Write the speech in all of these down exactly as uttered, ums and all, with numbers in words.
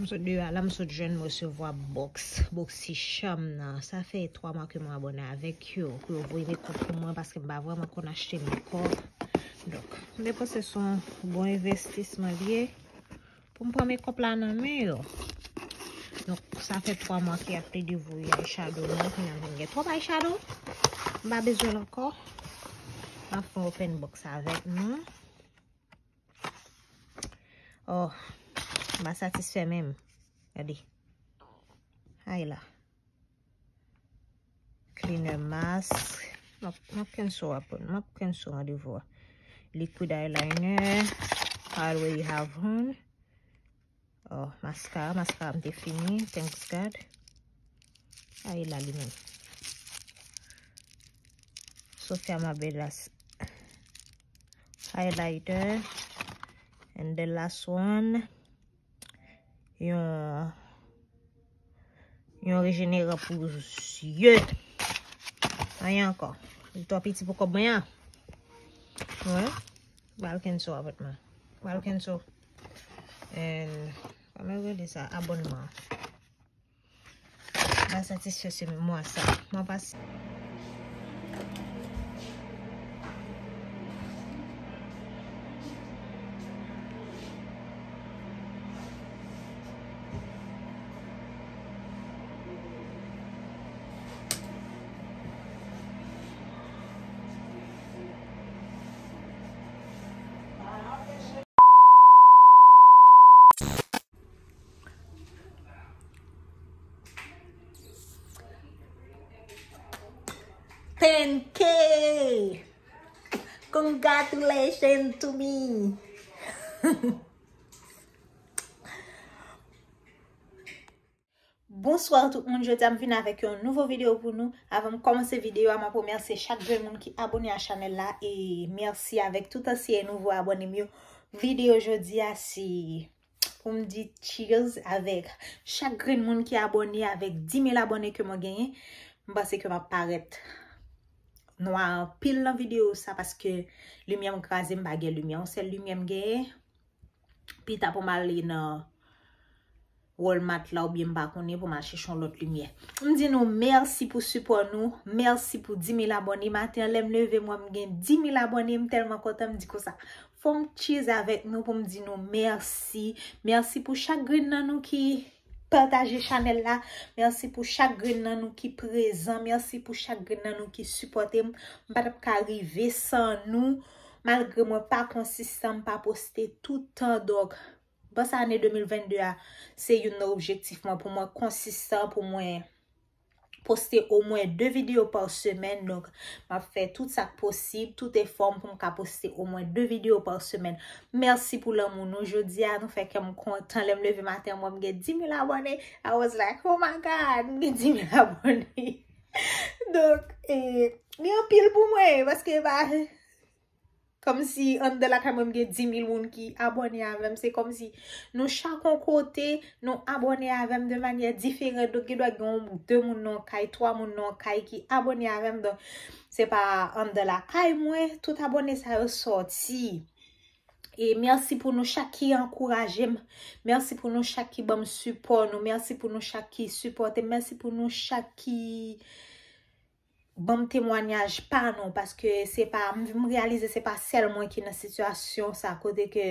M sot deyò a la, m sot jwenn, m resevwa box, box ti cham nan. Sa fè twa mwa ke mwen abòne avèk yo, pou yo voye makeup pou mwen, paske m pa vrèman konn achte makeup. Donk, m te panse se yon bon envestisman li ye, pou m pran makeup la nan men yo. Donk, sa fè twa mwa ke y ap plede voye eyeshadow mwen, kounye a m vin gen twòp eyeshadow. M pa bezwen l ankò. M ap fè yon open box avèk nou. Oh, m pa satisfè menm. Gade. Ay la. Cleaner mask. M ap, m ap kenso apre. M ap kenso randevou a. Liquid eyeliner. I already have one. Oh, mascara. Mascara m te fini. Thanks God. Ay la li menm. Sofia Mabellas highlighter. And the last one, yon, yon rejeneran pou zye. Anyen ankò. Li twò piti pou kòb mwen an. Wi. Pral kenso avèk mwen. Pral kenso. And, kòman yo rele sa? Abònman. M pa satisfè se mwa sa. Mwen pa Ten K! Congratulations to me! Bonswa tout moun, jodi a m vin avèk yon nouvo videyo pou nou. Avan m kòmanse videyo a, m ap remèsye chak grenn moun ki abòne a chanèl la e mèsi avèk tout ansyen e nouvo abòne m yo. Videyo jodi a se pou m di cheers avèk chak grenn moun ki abòne avèk dis mil abòne ke mwen genyen. M panse ke m ap parèt nwa anpil nan videyo sa paske limyè m kraze, m pa gen limyè. Yon sèl limyè m genyen. Pita pou m ale nan Walmart la oubyen m pa konnen pou m al chèche yon lòt limyè. M di nou mèsi pou sipò nou, mèsi pou dis mil abòne. Maten an lè m leve m wè m gen dis mil abòne, m tèlman kontan, m di konsa fò m cheers avèk nou pou m di nou mèsi. Mèsi pou chak grenn nan nou ki pataje chanèl la. Mèsi pou chak grenn nan nou ki prezan. Mèsi pou chak grenn nan nou ki sipòte m. M pa t ap ka rive san nou. Malgre mwen pa konsistan, m pa poste tout tan. Donk, m panse ane de mil vennde a, se youn nan objektif mwen pou mwen konsistan, pou mwen poste omwen de videyo pa semèn. Donk, m ap fè tout sa k posib, tout efò m pou m ka poste omwen de videyo pa semèn. Mèsi pou lanmou nou. Jodi a, nou fè kè m kontan. Lè m leve maten an, m wè m gen dis mil abòne. I was like, "Oh my God, m gen dis mil abòne." Donk, e, li anpil pou mwen, paske pa, kòmsi anndan lakay mwen, m gen dis mil moun ki abòne avè m. Se kòmsi nou chak yon kote, nou abòne avè m de manyè diferan. Donk, gen dwa gen yon, de moun nan yon kay, twa moun nan yon kay ki abòne avè m. Donk, se pa anndan lakay mwen, tout abòne sa yo sòti. E mèsi pou nou chak ki ankouraje m. Mèsi pou nou chak ki ban m sipò nou. Mèsi pou nou chak ki sipòte m. Mèsi pou nou chak ki ban m temwanyaj pa nou, paske se pa, m, m reyalize se pa sèl mwen ki nan sitiyasyon sa, kote ke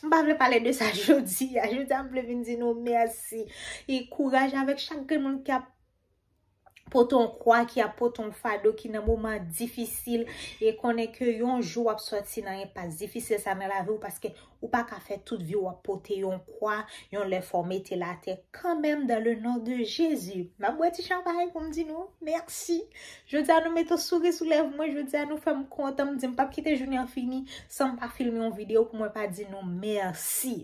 m pa vle pale de sa jodi a. Jodi a, m vle vin di nou mèsi. E kouraj avèk chak grenn moun ki ap pote yon kwa, ki ap pote yon fado, ki nan moman difisil. E konnen ke yon jou w ap sòti nan enpas difisil sa nan lavi w, paske ou pa ka fè tout vi w ap pote yon kwa, yon lè fò w mete l atè kanmenm, dans le nom de Jésus. M ap bwè ti chanpay pou m di nou mèsi. Jodi a nou mete yon souri sou lèv mwen, jodi a nou fè m kontan, m di m p ap kite jounen an fini san m pa filme yon videyo pou mwen pa di nou mèsi.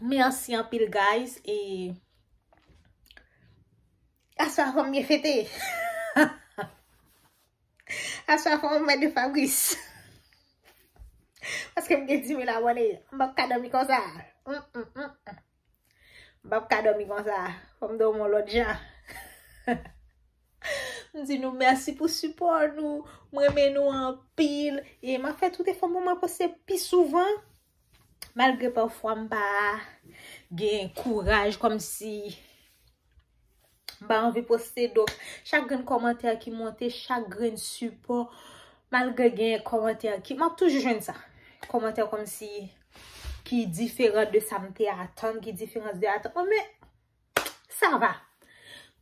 Mèsi anpil, guys. E aswè fò m byen fete. Aswè fò m mèt de Fabrice. Paske m gen dis mil abòne. M p ap ka dòmi konsa. Mm, mm, mm, mm. M p ap ka dòmi konsa. Fò m dòmi yon lòt jan. M di nou mèsi pou sipò nou. M renmen nou anpil. E m ap fè tout efò pou mwen poste pi souvan. Malgre pafwa m pa gen kouraj, kòmsi m pa anvi poste. Donk, chak grenn kòmantè ki monte, chak grenn sipò, malgre gen kòmantè ki, m ap toujou jwenn sa. Kòmantè kòmsi ki diferan de sa m te atann, ki diferan de atann mwen, men sa va.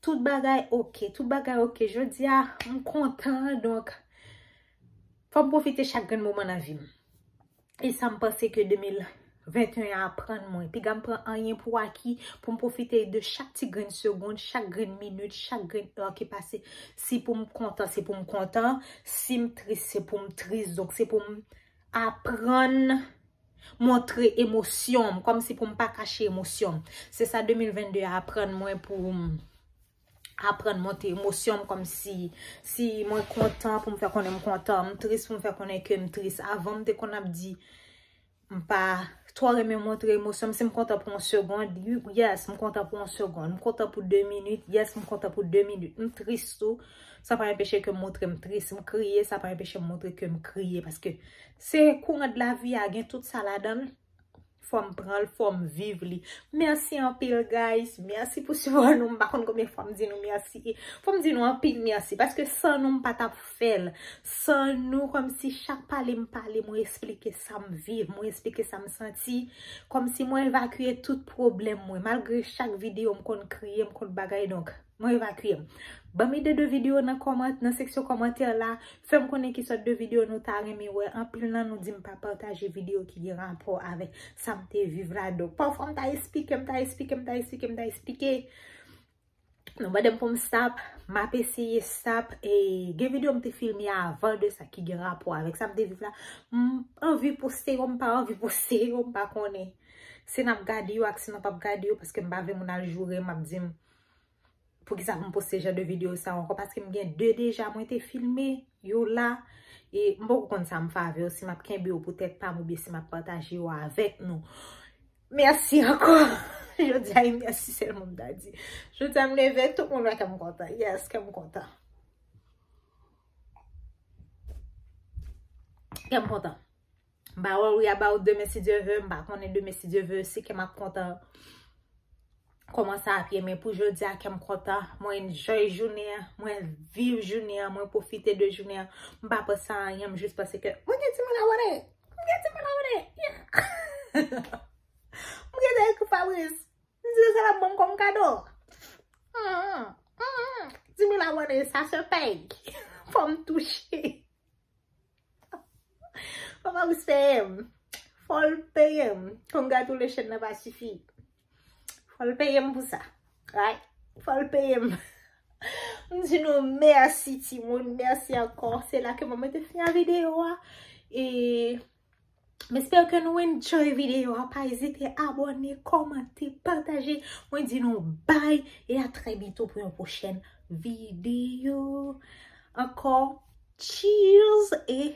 Tout bagay oke, tout bagay oke. Jodi a, m kontan, donk, fò m pwofite chak grenn moman nan vi m. E sa m panse ke de mil venteyen an aprann mwen. Piga m pran anyen pou aki, pou m pwofite de chak ti grenn segonn, chak grenn minit, chak grenn è ki pase. Si pou m kontan, se pou m kontan. Si m tris, se pou m tris. Donk, se pou m aprann montre emosyon m, kòmsi pou m pa kache emosyon m. Se sa de mil vennde a aprann mwen, pou m aprann montre emosyon m, kòmsi si mwen kontan, pou m fè konnen m kontan, m tris, pou m fè konnen ke m tris. Avan, m te konn ap di, m pa twò renmen montre emosyon m. Si m kontan pou yon segonn, y-, yes, m kontan pou yon segonn. M kontan pou de minit, yes, m kontan pou de minit. M tris tou, sa pa enpeche ke m montre m tris. M kriye, sa pa enpeche m montre ke m kriye. Paske se kouran de lavi a, gen tout sa ladan l. Fò m pran l, fò m viv li. Mèsi anpil, guys. Mèsi pou sipò nou. M pa konn konbyen fwa m di nou mèsi. E fò m di nou anpil mèsi. Paske san nou, m pa t ap fè l. San nou, kòmsi chak pale m pale, mwen esplike sa m viv, mwen esplike sa m santi. Kòmsi mwen evakye tout pwoblèm mwen. Malgre chak videyo, m konn kriye, m konn bagay. Donk, mwen evakye m. Ban m ide de videyo nan kòman-, nan seksyon kòmantè la. Fè m konnen ki sòt de videyo nou ta renmen wè. Anpil nan nou di m pa pataje videyo ki gen rapò avèk sa m te viv la. Donk, pafwa m ta esplike, m ta esplike, m ta esplike, m ta esplike. Nou mande m pou m stop, m ap eseye stop. E gen videyo m te filme avan de sa ki gen rapò avèk sa m te viv la. M anvi poste yo, m pa anvi poste yo, m pa konnen. Si n ap gade yo ak si n ap ap gade yo, paske m pa vle moun al joure m, ap di m, poukisa pou m poste jan de videyo sa ankò? Paske m gen de deja mwen te filme yo la. E m poko konn sa m fè avè yo, si m ap kenbe yo pou tèt pa m oubyen si m ap pataje yo avèk nou. Mèsi ankò. Jodi a, e mèsi sèlman m ta di. Jodi a, m leve, tout moun wè kè m kontan. Yes, kè m kontan. Kè m kontan. M pa worry about demen si Dye ve, m pa konnen demen si Dye ve, si kè m ap kontan kòmanse ap ye, men pou jodi a, kè m kontan, mwen enjoy jounen an, mwen viv jounen an, mwen pwofite de jounen an, m pa panse a anyen, m jis panse ke mwen gen timoun abòne, mwen gen timoun abòne, yeah. Mwen gen de ekri Fabrice, m di sa l ap ban m kòm kado. Timoun abòne, sa se pèy. Fò m touche. Papa Ris peye m. Fò l peye m. Congratulations nan pa sifi. Fò l peye m pou sa. Right? Fò l peye m. M di nou mèsi timoun, mèsi ankò. Se la ke mwen mete fen a videyo a. E m espere ke nou enjoy videyo a. Pa ezite abòne, kòmante, pataje. Mwen di nou bye e a trè byento pou yon pwochèn videyo. Ankò, cheers e